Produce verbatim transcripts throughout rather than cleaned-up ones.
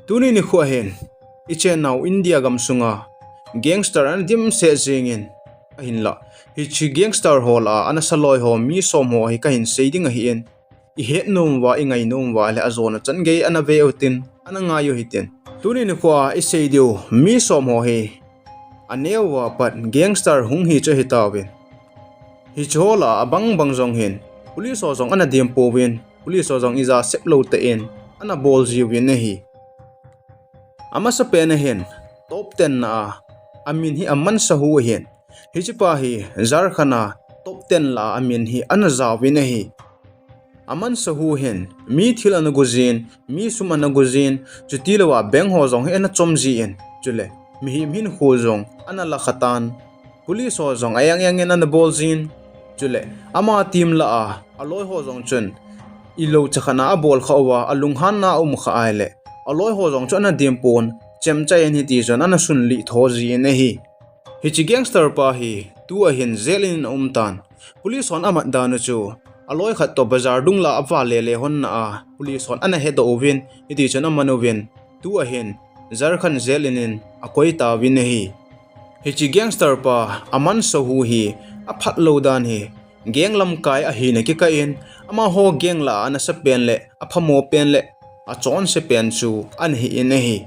Tuni nikho hin, i chennau India gam sunga gangster ana dimset jingin, ahinla, hiche gangster ho lah a ana saloi ho mi som ho hi kahin sei ding ahin, i het nom uva, i ngai nom uva le ajona chan gei ana ve utin, ana ngai u hitin. Tuni nikho a i sei diu mi som ho hi, aneo uva pat gangster hung hi chu ahi tauvin. Hiche ho lah a abang bang jong hin, police ho jong ana dem pouvin, police ho jong ija sep lou tah in, ana bol jiuvin ahi. Amasapen a hin, top ten na a, amin hi Aman Sahu ahin. Hiche pa hi, Jharkhand a, top ten lah a amin hi ana jaovin ahi. Aman Sahu hin, mi thil ana go jin, mi sum ana go jin, chuti lou a bank ho jong hi ana chom jin, chule, mihem hinkho jong ana la kha tan. Police ho jong a eng eng in ana bol jin. Chule, ama team lah a, aloi ho jong chun, ilou chakhat na abol kha uva, alunghan na aum kha ahile, aloi ho jong chu ana dem pon, chemcha in hiti chun ana sunlih tho jin ahi. Hiche gangster pa hi, tua hin jail in ana um tan. Police hon amat dan u chu, aloi khat toh bazar dung lah a ava le le hon na a, police hon ana hedoh uvin, hiti chun aman uvin, tua hin, Jharkhand jail in in akoi tauvin ahi. Hiche gangster pa, Aman Sahu hi, aphat lou dan hi, gang lamkai ahina kikah in, amaho gang lah a ana sa pen le, aphamo pen le, achonse pen chu ana hi in ahi.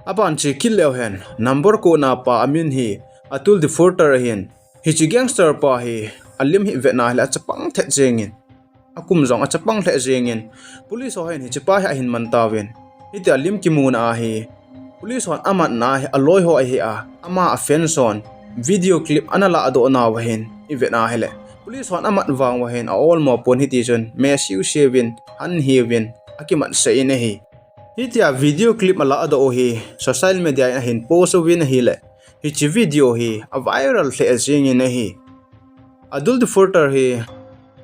Aban che kit leu hen, number ko na pa amin hi, Atul Diphutar ahin. Hiche gangster pa hi, alim hi vetna hile achapang thet jingin, akum jong achapang thet jingin, police ho hin hiche pa hi ahin man tauvin. Hitia lim kimuna ahi, police hon amatna hi aloi ho ahi a, ama a fans hon video clip ana ladoh nau ahin, i vetna hile, police hon amat vang uva hin a olmo pon hiti chun, mesiu siuvin, han hiuvin, akimat sah in ahi. Hitia video clip aladoh u hi, social media in ahin post uvin ahile, hiche video hi, a viral lheh jingin ahi. Atul Diphutar hi,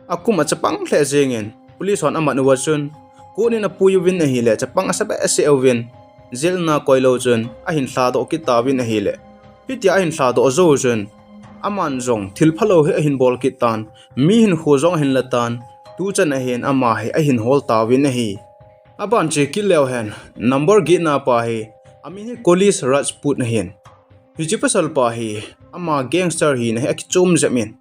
akum achapang lheh jingin, police hon amat uva chun, court in apui uvin ahile, chapang asa behseh uvin, jail in akoi lou chun, ahin lhadoh kit tauvin ahile. Hitia ahin lhadoh jou chun, aman jong thil phalou hi ahin bol kit tan, mi hinkho jong ahin la tan, tuchan ahin ama hi ahin hol tauvin ahi. Aban che kit leu hen, number get na pa hi, amin hi Khulees Rajput ahin. Hiche pasal pa hi, ama gangster hina hi akichom jep in,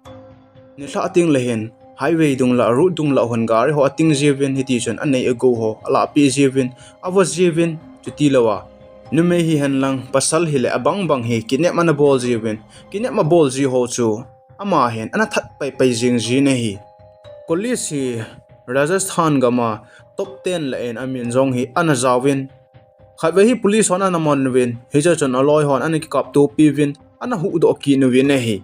nilhah teng le hin, highway dung lah, road dung lah hon gari ho ating jiuvin, hiti chun anei agou ho alahpeh jiuvin, avo jiuvin, chuti lou a, numei hihen lang, pasal hile abang bang hi kidnap ana bol jiuvin, kidnap abol ji ho chu, ama hin ana that pai pai jing jin ahi. Khulees hi, Rajasthan gam a, top ten lah in amin jong hi ana jaovin, khatvei hi police hon ana man uvin, hiche chun aloi hon ana kikaptopi uvin, ana huhdoh kit uvin ahi.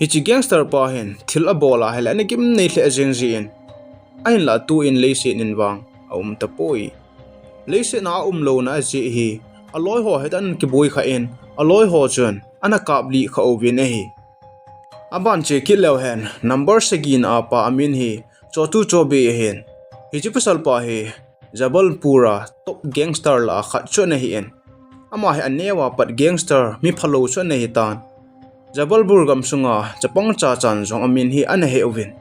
Hiche gangster pa hin, thil abol ahile, ana gimnei lheh jing jin, ahinla tu in leiset in vang aum tapoi. Leiset na aum louna ajeh hi, aloi ho hitin ana kiboi kha in, aloi ho chun ana kaplih kha uvin ahi. Aban che kit leu hen, number sagi na a pa amin hi, Chotu Choubi ahin. Hiche pasal pa hi, Jabalpur a top gangster lah a khat chu ana hi in, ama hi aneo a pat gangster, mi phalou chu ana hi tan. Jabalpur gam sunga chapang cha chan jong amin hi ana he uvin,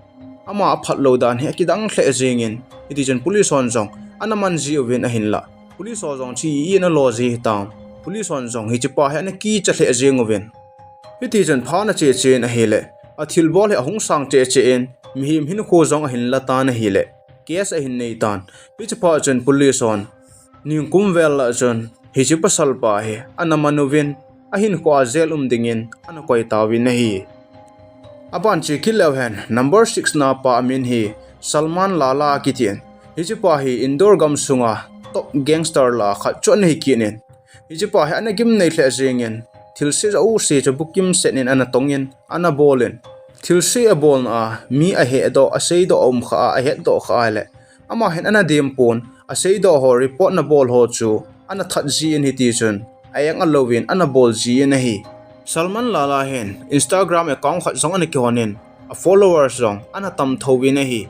ama aphat lou dan hi akidang lheh jingin, hiti chun police hon jong ana man jiuvin ahinla, police ho jong chu i ana lo ji hitan, police hon jong hiche pa hi ana kicha lheh jing uvin. Hiti chun phat ana che che in ahile, athilbol hi ahung sang cheh cheh in, mihem hinkho jong ahin la tan ahile, case ahin nei tan. Hiche phat chun police hon, ningkum vel lah chun, hiche pasal pa hi, ana man uvin, ahinkho a jail um dingin, ana koi tauvin ahi. Aban che kit leu hen, number six na pa amin hi, Salman Lala akitin. Hiche pa hi Indore gam sunga, top gangster lah a khat chu ana hi kit in. Hiche pa hi ana gimnei lheh jingin, thilse jouse chu bukim set in ana tongin, ana bolin. Thilse abolna a, mi ahehdoh, aseidoh aum kha a, ahetdoh kha ahile, ama hin ana dem pon, aseidoh ho, report ana bol ho chu, ana that jin hiti chun, a-eng alouvin, ana bol jin ahi. Salman Lala hin, Instagram account khat jong ana kihon in, a followers jong, ana tam thouvin ahi.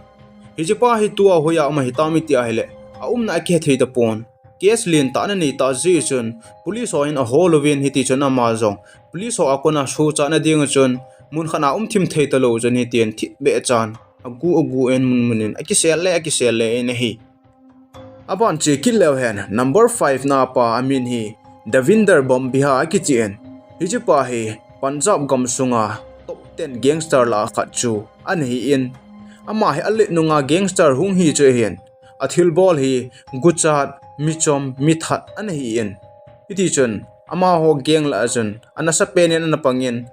Hiche pa hi tua hoiya um ahitam iti ahile, aumna akihe thei tapon. Case lentah ana nei tah jeh chun, police ho hin ahol uvin hiti chun ama jong, police ho a kona sochatna ding chun, mun khat a um thim thei talou chun hitin thipbeh chan, agu agu in mun mun in, akisel le, akisel le in ahi. Aban che kit leu hen, number five na pa amin hi Davinder Bambiha akitin. Hiche pa hi Punjab gam sunga top ten gangster lah a khat chu ana hi in. Ama hi alet nunga gangster hung hi chu ahin. Athilbol hi guchat, michom, mithat ana hi in. Hiti chun, amaho gang lah a chun, ana sapen in ana pangin.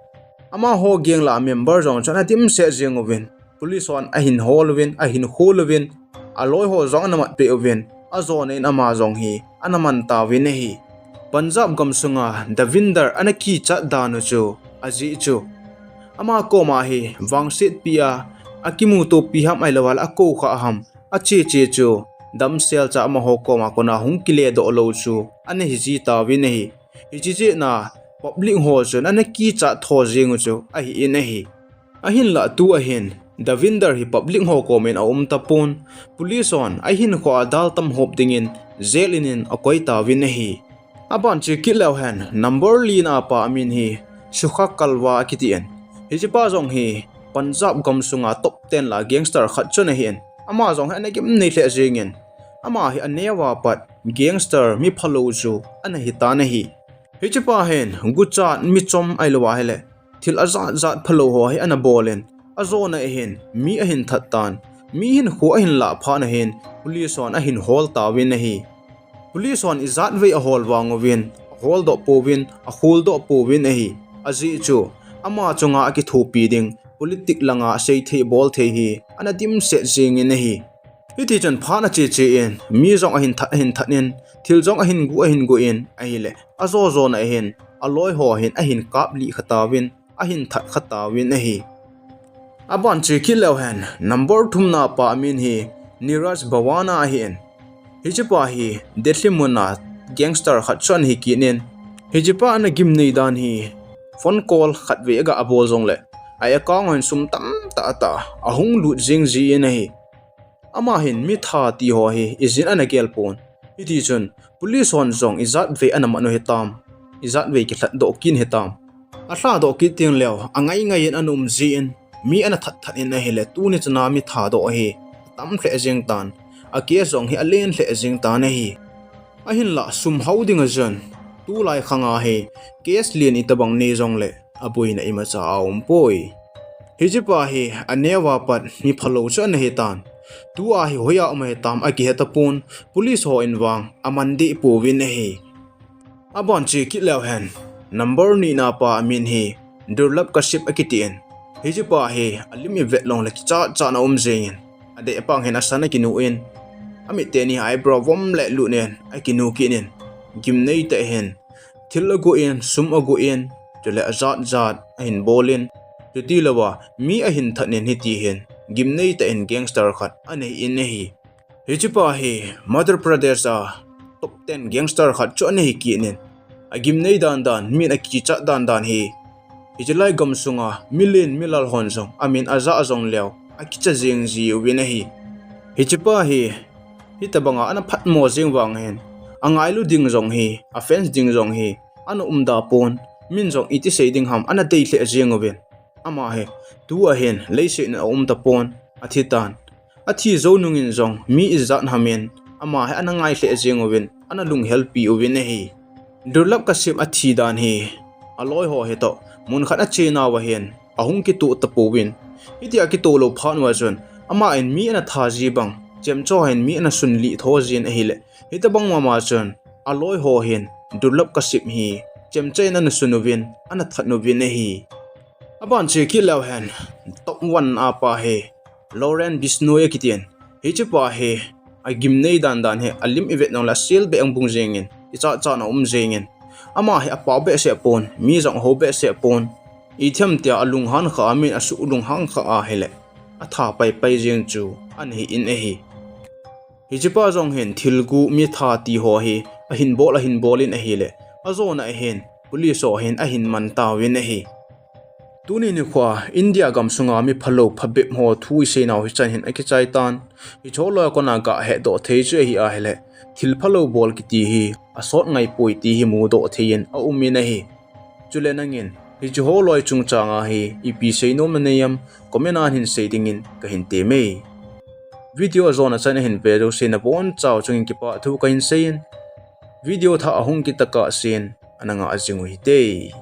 Amaho gang lah a member jong chu ana dimset jing uvin. Police hon ahin hol uvin, ahin khol uvin, aloi ho jong ana matpeh uvin, ajona in ama jong hi ana man tauvin ahi. Punjab gam sunga Davinder ana kichat dan u chu, ajeh chu ama koma hi vangsetpi a, akimutopi ham ahilou le akou kha ham, ache che chu damsel cha amaho koma kona hung kile doh lou chu ana hi ji tauvin ahi. Hiche jeh a public ho chun ana kichat tho jing u chu ahi in ahi. Ahinlah tu ahin, Davinder hi public ho komin aum tapon, police hon ahinkhoa daltam hop dingin jail in in akoi tauvin ahi. Aban che kit leu hen, number li na pa amin hi Sukha Kalwa akitin. Hiche pa jong hi Punjab gam sunga top ten lah a gangster khat chu ana hi in. Ama jong hi ana gimnei lheh jingin. Ama hi aneo a pat gangster miphalou chu ana hi tan ahi. Hiche pa hin guchat, michom ahilou le thil ajat jat phalou ho hi ana bol in, ajona ahin mi ahin that tan. Mi hinkho ahin lah phat na hin police hon ahin hol tauvin ahi. Police hon ijat vei ahol vang uvin, ahol doh pouvin, akhol doh pouvin ahi. Ajeh chu ama chunga akithopi ding, politic langa seithei bolthei hi ana dimset jingin ahi. Hiti chun phat ache che in, mi jong ahin that, ahin that in, thil jong ahin gu, ahin gu in ahile, ajo jona ahin, aloi ho hin ahin kaplih kha tauvin, ahin that kha tauvin ahi. Aban che kit leu hen, number thum na pa amin hi Niraj Bhavana ahin. Hiche pa hi Delhi muna gangster khat chu ana hi kit in. Hiche pa ana gimnei dan hi phone call khat vei aga bol jongle, a account a hin sum tamtah tah ahung lut jing jin ahi. Ama hin mitha ti ho hi ijin ana gel pon. Hiti chun police hon jong ijat vei ana man u hitam, ijat vei kilhat doh kit hitam. Alha doh kit teng leu, angai ngai in ana um jin, mi ana that that in ahile, tuni chana mitha doh hi atam lheh jing tan, a case jong hi alen lheh jing tan ahi. Ahinlah sum hao ding a chun, tulai khanga hi case len itobang nei jongle aboina imacha aum poi. Hiche pa hi aneo a pat miphalou chu ana hi tan. Tua hi hoiya um ahitam akihe tapon, police hon vang aman deh pouvin ahi. Aban che kit leu hen, number ni na pa amin hi Durlabh Kashyap akitin. Hiche pa hi alim ivet jongle kichat chat na um jingin, adeh pang hin asan akinu in, amit teni eyebrow vom le lut in akinu kit in, gimnei tah in thil agu in, sum agu in, chule ajat jat ahin bol in, chuti louva mi ahin that in, hiti hin gimnei tah in gangster khat ana hi in ahi. Hiche pa hi Madhya Pradesh a top ten gangster khat chu ana hi kit in, agimnei dan dan, min akichat dan dan hi, hiche lai gam sunga milen milal hon jong amin aja jong leu, akicha jing jiuvin ahi. Hiche pa hi hitobanga ana phatmo jing vang hin, angailu ding jong hi, afence ding jong hi ana um da pon, min jong iti sei ding ham ana dei lheh jing uvin. Ama hi tua hin leiset in aum tapon, athi tan. Athi jou nungin jong mi ijat ham in ama hi ana ngai lheh jing uvin, ana lunghel pi uvin ahi. Durlabh Kashyap athi dan hi aloi ho hitoh mun khat ache nauva hin ahung kitoh tapouvin, hitia kitoh lou phat uva chun, aman mi ana that ji bang, chemcha hin mi ana sunlih tho jin ahile, hitobang mama chun aloi ho hin Durlabh Kashyap hi chemcha in ana sun uvin, ana that uvin ahi. Aban che kit leu hen, top one a pa hi Lauren Bishnoi akitin. Hiche pa hi agimnei dan dan hi alim ivet jongle asel beh bung jingin, ichat chat na um jingin. Ama hi apao behseh pon, mi jong aho behseh pon. Itiham tia alunghan kha a, min asuh lunghang kha ahile, atha pai pai jing chu ana hi in ahi. Hiche pa jong hin thil gu, mitha ti ho hi ahin bol, ahin bol in ahile, ajona ahin police ho hin ahin man tauvin ahi. Tuni nikhoa India gam sunga miphalou phabep ho thu isei nau hichan hin akichai tan. Hiche ho loi a kona gahet doh thei chu ahi ahile, thil phalou bol kiti hi asot ngai poi ti hi mudoh thei in aum in ahi. Chule nangin hiche ho loi chungchanga hi ipi seinom nanei em, comment a hin sei dingin kahin temme. Video ajon a chan ahin ve jouse nabonchauva chungin kipah thu kahin seiyin, video thah ahung kit tokah sen ana ngah jing u hite.